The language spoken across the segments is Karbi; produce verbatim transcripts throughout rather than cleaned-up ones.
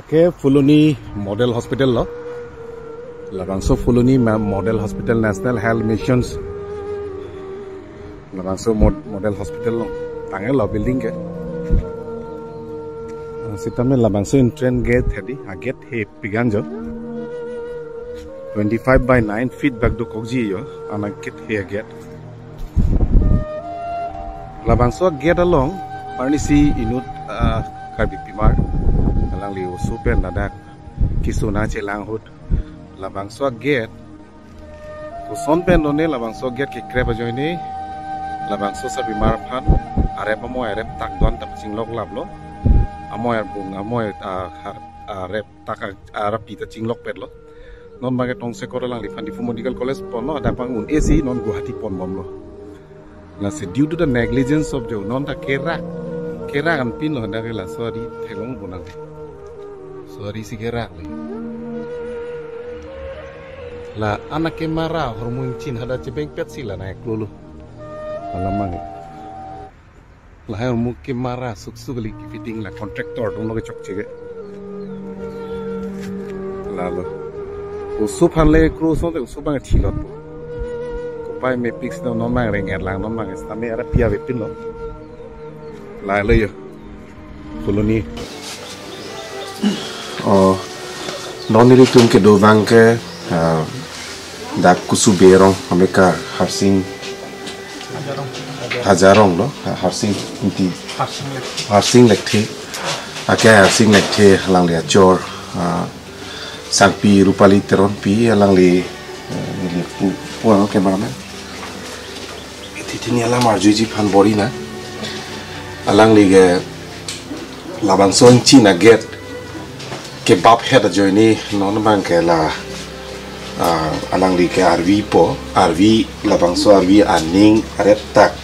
Ke Phuloni Model Hospital lo. Labangso Phuloni ma-, Model Hospital, National Health Missions. Labangso mod-, Model Hospital lo. Tanglo building ke. Ah, sitame labangso entrance gate hedi, a gate he pigan jo. Twenty-five by nine feet bak dokokji jo. Ana gate he gate. Labangso gate along, arnisi inut, ah, Karbi pimar, alangli oso pen ladak kesung nangchelang ahut. Labangso gate, koson pen lone labangso gate kekrep ajoine, labangso sarpimar aphan, arep amoi arep tak do-an ta chinglok laplo. Amoi arbung, amoi, ah, har-, arep tak a-, arap ta chinglokpetlo. Non bangke tongsekot alangliphan Diphu Medical College ponlo, adap bang un-e si non Guwahati ponbomlo. Lasi due to the negligence of jo, non ta kerak, kerak anpinlo, dak laso ari theklong bonang. So ari si kerak le. La anak ke mara hormu ingchin hadak chebengpet si la nangklolo. Alamang. Lahai hormu ke mara suksuk kali kefitting, la contractor atumlo kechokche ke. Lalo. Oso aphan le kro song te oso bang thilot po. Kopai mepik si non bang reng erlang, non bang sitame arap pi avepinlo. Lalo jo. Phuloni. Oh, non nelitum kedo bangke, ah, dak Kusu Berong, ameka Harsing Hajarong lo, ha-, Harsing Ingti, Harsing Lekthe. Harsing Lekthe. Ake Harsing Lekthe alangli achor, ah, sangpi Rupali Teronpi alangli, eh, neli pu, pu ano cameraman. Iti tini alam arjuji aphan bor-i na. Alangli ke labangso ingchin a gate kebap het ajoine non bangke la, ah, alangli ke arvi po, arvi labangso arvi aning arep tak,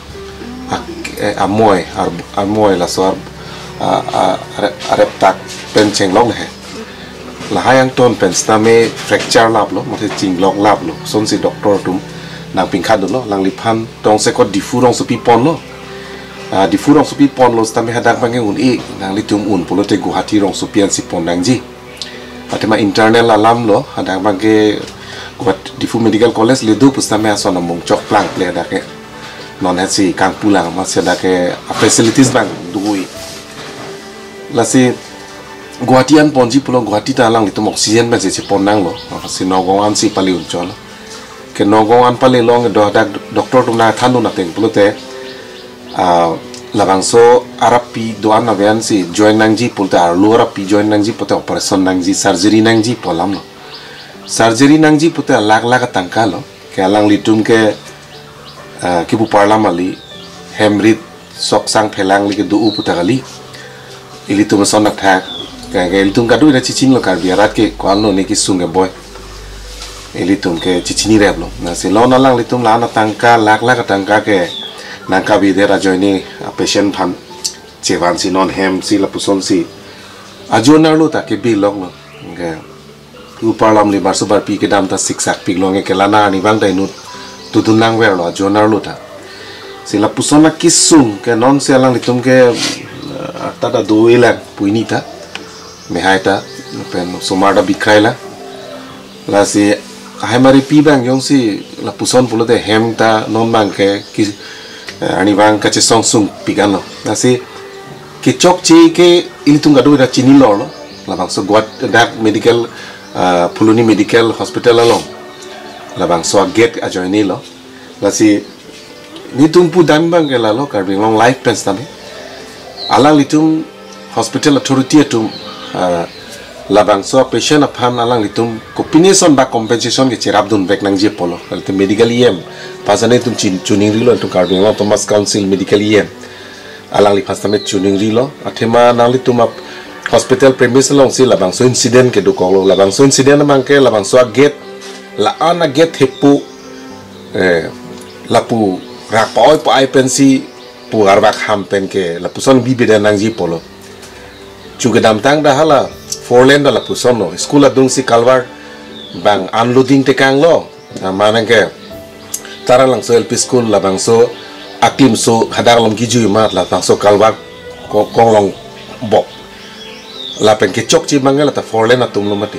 ak-, eh, amoi, ar-, amoi laso ar-, ah, ah, arep, arep tak pen chenglok he. Lahai angton pen sitame fracture laplo, mate chinglok laplo. Sonsi doctor atum nangpingkhat dolo, alangliphan tongsekot Diphu rongsopi ponlo. Ah, Diphu rongsopi ponlo sitame hadak bangke un-e, nanglitum un pulote Guwahati rongsopi ansi pon nangji. Athema internal alam lo, hadak bangke Guwahati Diphu Medical College le do pu sitame ason amung chokplang ple hadak ke. Non hetsi kangpulang, masi hadak ke a facilities bang dui. Lasi Guwahati an ponji pulo, Guwahati ta alanglitum oxygen pensi chepon nanglo. Lasi Nagaon ansi pale unchotlo. Ke Nagaon an pale long do hadak doctor atum nangthandun ateng pulote, ah, labangso arap pi do-an ave ansi join nangji pulote, arlo arap pi join nangji pulote operation nangji, surgery nangji pu alamlo. Surgery nangji pulote lakh lakh atangka lo. Ke alanglitum ke, ah, kipu parlam ali, hem rit sok sang phelang li kedo-o pu ta kali. Ilitum ason athak. Ke, ke ilitum kadokave ta chechinilo, Karbi arat ke ko-anlo ne kesung keboi. Ilitum ke chechinireplo. Lasi non alanglitum la-an atangka, lakh lakh atangka ke nangkavedet ajoine, ah, patient aphan chevansi non hemsi lapusonsi ajo nerlo ta kebi loklo. Ke u parlam li barso barpi kedam ta siksak pik long ke la arnivang ta inut tudun nangverlo, ajo nerlo ta. Si lapuson akesung ke nonsi alanglitum ke, eh, arta ta do-e lang pu ini ta. Mehai ta, pen osomar ta bikhai lang. Lasi ahai mari pi bang jongsi lapuson pulote hem ta non bangke ki, eh, arnivang kachesong sung pik anlo. Lasi kechokche ke ilitum kadokave ta chinilo lo. Labangso Guwahati dak medical, ah, Phuloni Medical Hospital along. Labangso gate ajoine lo. Lasi nelitum pudam bangke lalo, Karbi Anglong Live pen sitame. Alanglitum hospital authority atum, ah, labangso patient aphan alanglitum kopine ason ba compensation ke cherapdunvek nangji pulo. Lalo medical E M. Pasane atum chin-, chuningrilo, atum Karbi Anglong Autonomous Council medical E M. Alangliphan sitame chuningrilo, athema nanglitum ap hospital premise alongsi labangso incident kedokoklo, labangso incident bangke labangso a gate, la-an a gate hepu, eh, lapu rak pa-oi pa-ai pensi pu arvak ham pen ke lapuson bibida nangji pulo. Chu kedamtang ta hala four lane ta lapusonlo, school adungsi culvert bang unloading tekanglo. Ah, manang ke Taralangso L P School labangso aklimso hadak along kejui ma labangso culvert ko-, konglong bok. lapen kechokche abang ke lata four lane atumlo mati.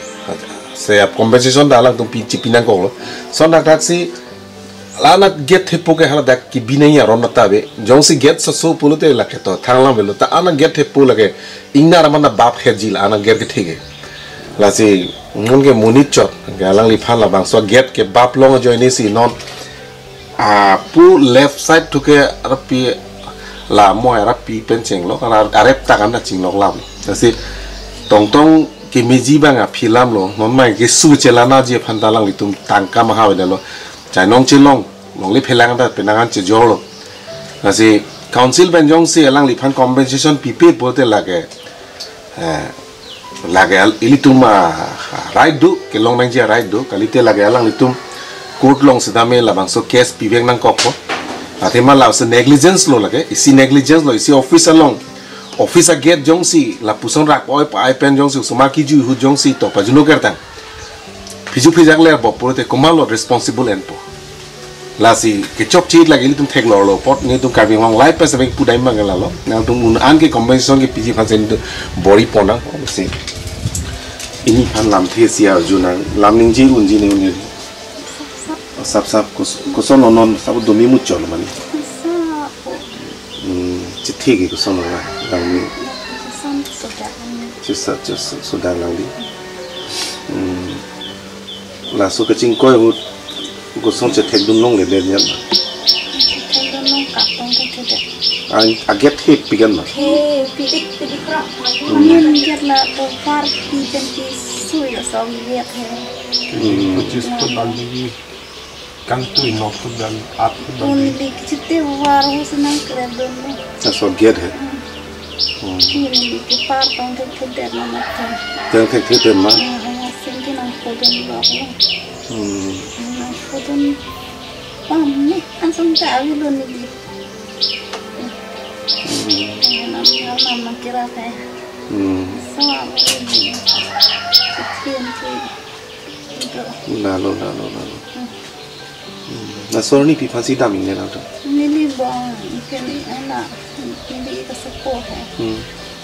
Se ap compensation ta alangtum pi, chipi nangkoklo. Lason thakthak si la anat gate thepo ke hala dak kebi nangji aron ata ave. Jongsi gate soso pulote lake to thang lang avelo, ta anat gate thepo lake ingnar aman ta bap hetji la anat gate kethe ke. Lasi non ke monit chot ke alangliphan labangso gate ke bap long ajoine si non apu left side thu ke rapi la mo rapi pen chenglok, arep ta kan ta chinglok lam. Lasi tongtong kemeji abang aphi lamlo, non mai kesu chelangji aphan ta alanglitum tangka maha avedetlo. Chainong chelong, longle phelang ta penang an chejorlo. Lasi council pen jongsi alangliphan compensation pipe pulote lake, eh, lake al-, ilitum a right do, kelong nangji a right do, kalite lake alanglitum court along sitame labangso case pivek nangkokpo. Athema laso negligence lo lake, isi negligence lo, isi office along, office a gate jongsi lapuson rak oi pa ai pen jongsi osomar kejui ahut jongsi to pajuno kertang, phiju phijak ler bop pulote komatlo responsible enpo. Lasi kechokche lake ilitum theklonglo apot nelitum Karbi Anglong Live pen sitame pudai mang lalo. Nangtum un an ke compensation kepiji aphan si nelitum bor-i ponnang. Lasi neliphan lamthe si arjunang, lam ningje unji ne unji. Sap sap kos-, koson non non sap domi muchot mane. Hmm, chethe ke koson non la, lang ni. Chesa, chesa, soda lang di. Hmm. Laso kachingkoi ahut koson chethekdun longle le niat ma. Chethekdun long kaptong ke thedet. Ang aget he pigan ma. He pidik pidik rok. Hmm. Amen get la to par pi pen pi sui la song get he. Hmm. Pachis foot bang di. Kangtui nok foot bang, aat foot bang di. Only kichite war ho senang kredon lo. Laso get he. Hmm. Hmm. Only kepar tong thethedet ma matha. Tang thethedet ma. Ah, ah, sing ke nangphodun lo. Hmm. Nangphodun. Pam ni, asong ta avi lo ni di. Hmm. Nang nang nang kira ke. Hmm. So avi lo ni. Kecil ke. Itu. Lalo, lalo, lalo. Hmm. Hmm. Laso arni pi aphan si dam ingnang to? Neli bong, ikan ni anak, neli kasepo he. Hmm.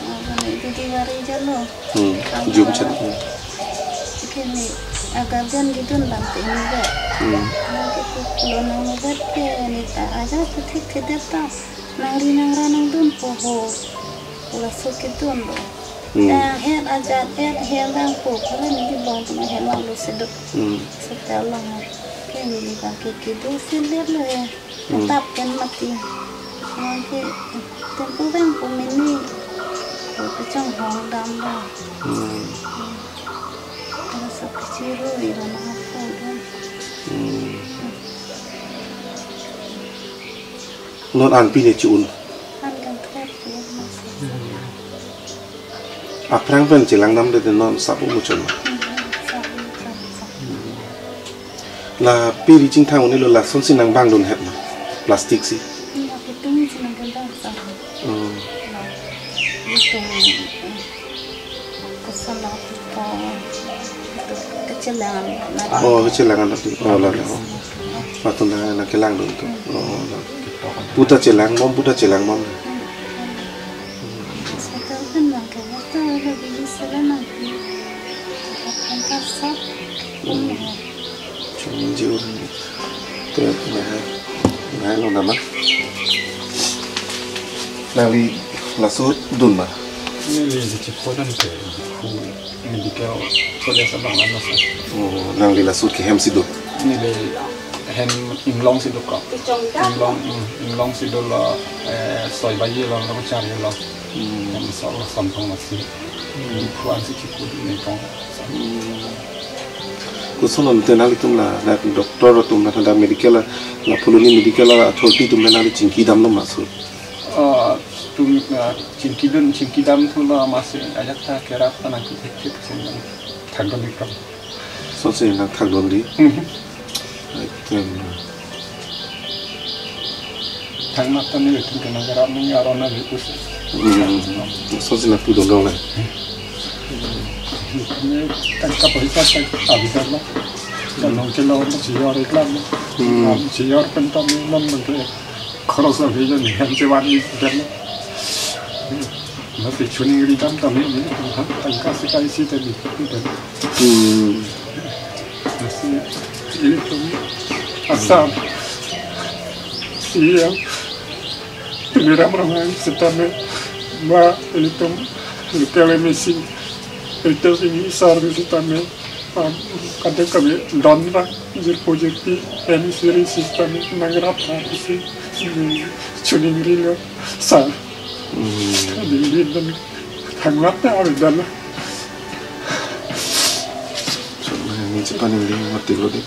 Ah, neli delivery jalo. Hmm. Jum chen. Hmm. Kini agarjan gidun bang te ini be. Hmm. Nang ke tu pulo nang nubet ke ni ta aja tu thik ke deta. Nang ri nang ra nangdunpo ho. Laso kedun lo. Hmm. Ta het ajat het het bang po. Kala ni di bong tu het long lo sedok. Hmm. Setel long. Kini bang ke kedo selet lo ya. Hmm. Tap pen mati. Nang ke tempo bang po mini. Ko kechang hong dam lo. Hmm. Terus aku ciru ira na apa dam. Hmm. Non an pine chi-un. An kan thot ke mas. Aphrang pen chelang damde non sap muchot ma. Sap muchot, sap. La piri chingthang un-elo, lason si nang bangdun het ma. Plastic si. Iya, itum si nang bang sa. Hmm. La, itum, eh, Kosonlo to, to kechelang na. Oh, kechelang na. Oh, la, la. Oh. Patun na, na kelang dun to. Oh, la. Pu ta chelang bom, pu ta chelang bom. Hospital kan lang ke, hospital lagi di sana nanti. Akan kasar. Hmm. Chungjur. Te, nah, nah, lo nama. Nangli laso dun ma? Neli si chipodun ke, medical college abang ano sa. Oh, nangli laso ke hem si dun? Neli hem inglong si dun ko. Inglong, mm, inglong si dun lo, eh, soi baji lo, lo chari lo. Hmm. Hem so lo sontong lo si. Hmm. Di puan si chipodun ni tong. Hmm. Koson non te nanglitum la, la doctor atum la, la medical la, la Phuloni medical la authority atum la nangli chingki damlo ma laso? Ah, tum, ah, chingki dun, chingki dam thulo ma si ajat ta kerap ta nangkethek thek si nangthakdun ikam. Laso si nangthakdun di? Mhm. Item. Thang mat ta nelitum ke nang kerap nang aron nang lipus. Hmm. Laso si nangpudun dong le. Neli tangka poisa ta abidar lo. Kan nong ke lo nong siyor iklam lo. Hmm. Nong siyor pen ta neli nong nang ke khoros abidar ni hem chewan iklam lo. Masi chuning ri dam tame nelitum aphan tangka sika isi ta di, di ta. Hmm. Masi nelitum asap si yang Tuliram Ronghang sitame, ma nelitum local M A C, nelitum ini sar sitame, um, kadang kami don rak, jirpo jirpi, M C ri sitame, nangrap ha si, si chuning rilo sar. Hmm. Dingdin dan hanglap ta awi dan. So, ini cepat ini mati lo deh.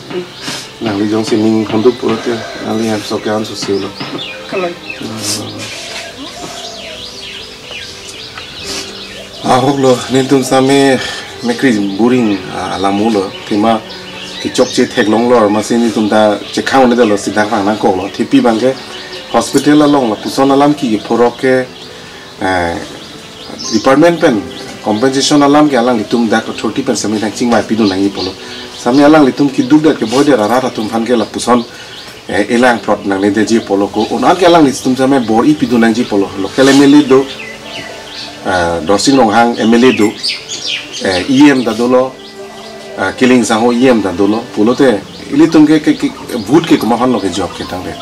Nangli jongsi ning hondup pulote, nangli hem sok ke an susi lo. Kalang. Hmm. Ahok lo, nelitum same mekri buring, ah, alam lo, thima kechokche theklong lo, masi nelitum ta chekhang ne lo, sida vang nangkok lo, thipi abangke hospital along lapuson alam ke phorok ke, eh, department pen compensation alam ke alanglitum dak authority pen same nangchingvai pidun nangji pulo. Same alanglitum keduk dak keboi der arat atum aphan ke lapuson, eh, elang prot nangne detji pulo ko. Un-an ke alanglitum same bor-i pidun nangji pulo. Local M L A do, eh, Dorsing Ronghang M L A do, eh, E M ta dolo, ah, Killing Sangho E M ta dolo. Pulote ilitum ke, ke, ke vote ke komat aphan lo kejok ke tangte.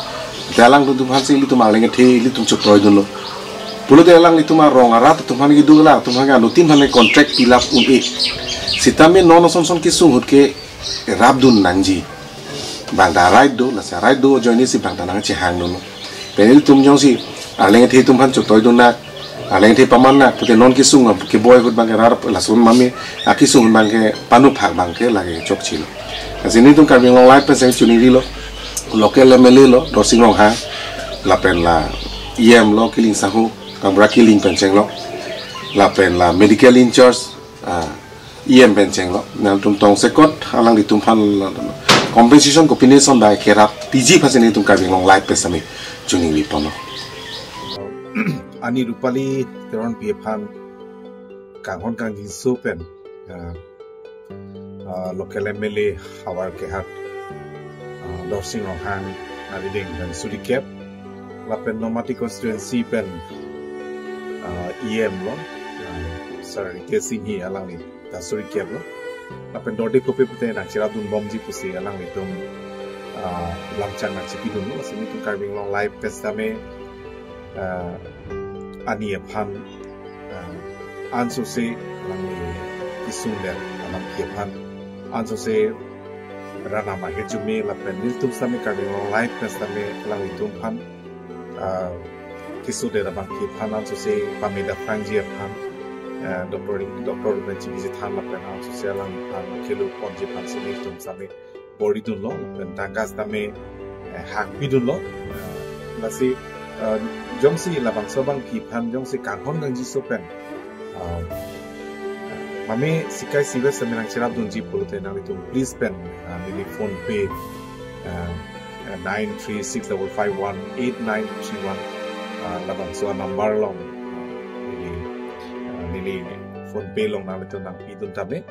Te alangtum aphan si ilitum arleng kethe ilitum chotoi dunlo. Pulote alanglitum arong arat atum aphan keduk la atum aphan ke anuttin aphan ke contract pilap un-e. Sitame non ason son kesung ahut kerap dun nangji. Bang ta right do, lasi right do ajoine si bang ta nangchehang dunlo. Pen ilitum jongsi arleng kethe atum aphan chotoi dun na, arleng kethe paman na, pute non kesung keboi ahut abangke rar lason mame, akesung ahut abangke panu phak abangke lake chokche lo. Lasi nelitum Karbi Anglong Live pen same chuning rilo, local M L A lo, Dorsing Ronghang, lapen la E M lo, Killing Sangho, Kangbura Killing pen chenglo, lapen la medical in charge, ah, E M pen chenglo, nangtum tongsekot, alanglitum aphan compensation kopine son bai kerap piji aphan si nelitum Karbi Anglong Live pen same chuning ri ponlo. Ani Rupali Teronpi aphan kanghon kangjinso pen, ah, ah, local M L A havar kehat, ah, Dorsing Ronghang arideng pen suri kep, lapen Nomati constituency pen, ah, E M lo, ah, Sir Ritesh Enghi alangli ta suri kep lo. Lapen dorde kopi pute nangcherap dun bomji pusi alanglitum, ah, lamchang nangchepi dunlo, lasi nelitum Karbi Anglong Live pen same, ah, ani aphan, ah, ansose alangli kesung der alam ke aphan ansose ranam ahirjume lapen nelitum same Karbi Anglong Live pen same alanglitum aphan, ah, kesung der abangke aphan ansose pameda phrangji aphan, ah, doctor, doctor pen chingki chethan lapen ansose alangphan kelu ponji aphan si nelitum same bor-i dunlo, pen tangka sitame, eh, hakpi dunlo. Eh, lasi, eh, jongsi labangso abangke aphan jongsi kanghon kangjinso pen, eh, mame sika isi vet same nangcherap dunji pulote nanglitum please pen, eh, neli PhonePe, eh, eh, nine three six double five one eight nine three one, eh, labangso anumber along, eh, neli, eh, neli PhonePe along nanglitum nangpi dun tame.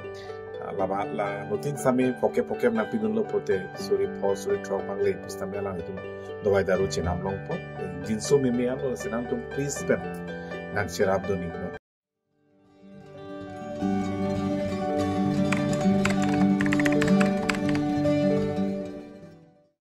Ah, lama la anuttin same poke poke nangpi dunlo pute suri pho suri throk abang le pusitame alanglitum dawai daru chenam longpo. Jinso meme alo si nangtum please pen nangcherap dun iknon.